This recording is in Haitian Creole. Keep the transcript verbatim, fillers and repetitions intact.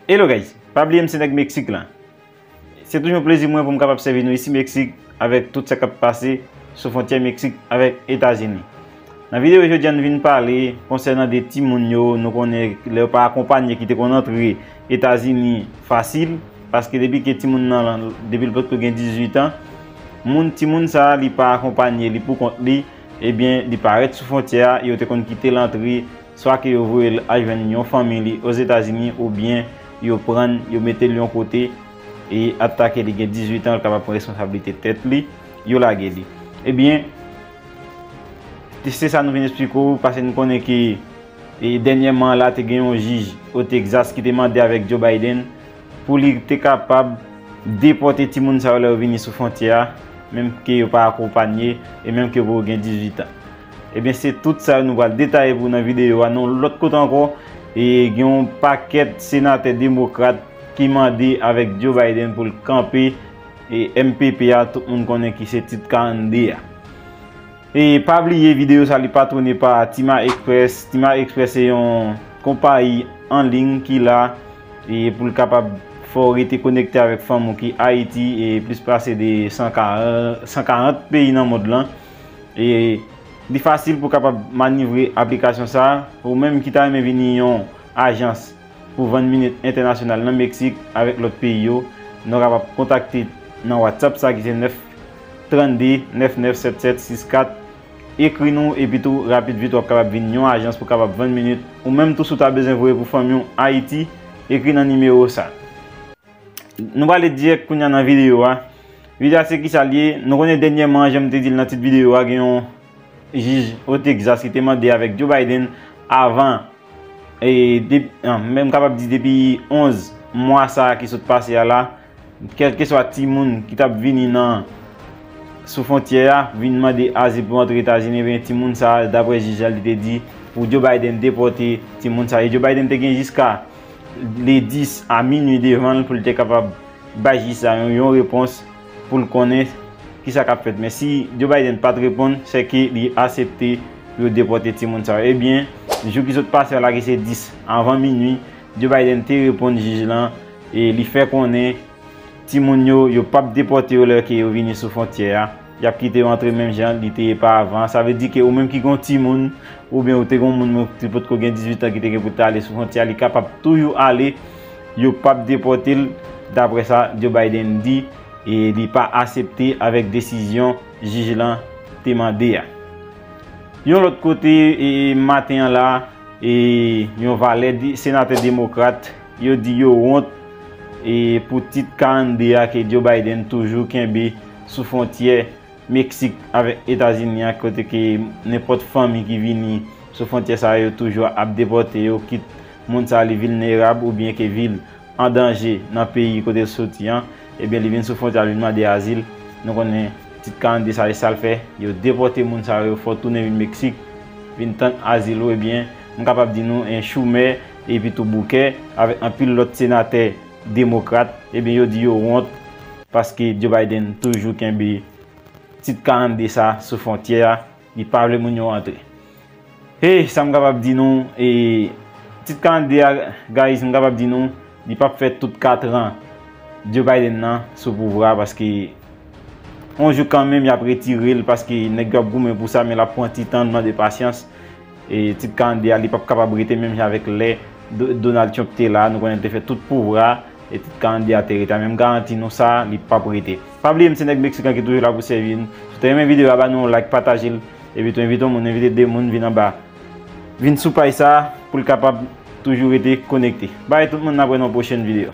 Hello guys, pa bliye m se nèg Meksik lan. Se toujou yon plezi mwen pou m kapab sèvi nou isi Meksik avèk tout sa k ap pase sou fwontyè Meksik avèk Etazini. Nan videyo jodi a nou vin pale konsènan de timoun yo, nou konnen lè yo pa akonpanye ki te konn antre Etazini fasil, paske depi ke timoun nan, depi l potko gen dizuit an, moun, timoun sa a li pa akonpanye, li pou kont li, ebyen li parèt sou fwontyè a, yo te konn kite l antre, swa ke yo voye l al jwenn yon fanmi li Ozetazini oubyen yo pran l, yo mete l yon kote e atake li gen dizuit an, l kapab pran responsablite tèt li, yo lage li. Ebyen, se sa nou vin eksplike w, paske nou konnen ke e dènyèman la te gen yon jij o Texas ki te mande avèk Joe Biden pou li te kapab depòte timoun sa yo lè yo vini sou fwontyè a, menm ke yo pa akonpanye e menm ke yo poko gen dizuit an. Ebyen, se tout sa yo nou pral detaye pou w nan videyo a. Nan yon lòt kote ankò, e gen yon pakèt senatè demokrat ki mande avèk Joe Biden pou l kanpe e M P P a, tout moun konnen ki se Tit karannde a. E pa bliye videyo sa li patwone pa Tima Express. Tima Express se yon konpayi an liy ki la e pou l kapab fè w rete konekte avèk fanmi w ki Ayiti e plis pase de san karant, san karant peyi nan mond lan. E li fasil pou w kapab manevre aplikasyon sa a. Ou menm ki ta renmen vini yon ajans pou vann minit entènasyonal nan Meksik avèk lòt peyi yo, nou kapab kontakte nan WhatsApp sa ki se nèf trannde nèf nèf sèt sèt sis kat. Ekri nou epi tou rapid vit w ap kapab vin yon ajans pou kapab vann minit. Ou menm tou si w ta bezwen voye pou fanmi w Ayiti, ekri nan nimewo sa. Nou prale dirèk kounye a nan videyo a. Videyo a se kisa l ye? Nou konnen dènyèman, jan m te di l nan tit videyo a, gen yon jij o Texas ki te mande avèk Joe Biden avan, e, de, an, men m kapab di depi onz mwa sa a ki sot pase a la, kèlkeswa timoun ki t ap vini nan, sou fwontyè a, vin mande azil pou antre Etazini, ebyen timoun sa a, daprè jij la, li te di pou Joe Biden depòte timoun sa a. E Joe Biden te gen jiska le dis a minui devan l pou l te kapab bay jij sa yon, yon repons pou l konnen kisa k ap fèt. Men si Joe Biden pa t reponn, sèke li aksepte pou yo depòte timoun sa yo. Ebyen, jou ki sot pase a la ki se dis avan minui, Joe Biden te reponn jij lan e li fè konnen timoun yo, yo p ap depòte yo lè ke yo vini sou fwontyè a. Y ap kite yo antre menm jan li te ye pa avan. Sa vle di ke ou menm ki gen yon timoun, oubyen ou te gen yon moun ki potko gen dizuit an ki te gen pou t ale sou fwontyè a, li kapab toujou ale. Yo p ap depòte l, daprè sa Joe Biden di, e li pa aksepte avèk desizyon jij lan te mande a. Yon lòt kote, e, maten an la, e, yon valè de, senatè demokrat, yo di yo wont, e, pou Tit karannde a ke Joe Biden toujou kenbe sou fwontyè Meksik avèk Etazini an, kote ke nenpòt fanmi ki vini sou fwontyè sa yo toujou ap depòte yo, kit moun sa li vilnerab oubyen ke vil an danje nan peyi kote l soti an, ebyen li vin sou fwontyè a, li vin mande azil. Nou konnen Tit karannde sa, e sa l fè, yo depòte moun sa yo, fò w tounen vin Meksik, vin tann azil ou, ebyen m kapab di nou en Schumer epi tou Booker avèk anpil lòt senatè demokrat, ebyen yo di yo wont paske Joe Biden toujou kenbe Tit karannde sa sou fwontyè a, li pa vle moun yo antre. Hey, sa m kapab di nou, e, Tit karannde a, guys, m kapab di nou, li p ap fè tout katran Joe Biden nan sou pouvwa a, paske yon jou kanmenm y ap retire l, paske nèg yo ap goumen pou sa, men l ap pran ti tan, mande pasyans. E, Tit karannde a, li p ap kapab rete menm jan avèk lè Do-, Donald Trump te la, nou konnen l te fè tout pouvwa a, e Tit karannde a te rete. Men m garanti nou sa, li p ap rete. Pa bliye, m se nèg Meksik lan ki toujou la pou sèvi nou. Si w te renmen videyo a, ba nou yon like, pataje l, epi tou envite yon moun, envite de moun vin anba, vin sou paj sa a pou l kapab toujou rete konekte. Bay tout moun, n ap wè nan yon pwochèn videyo.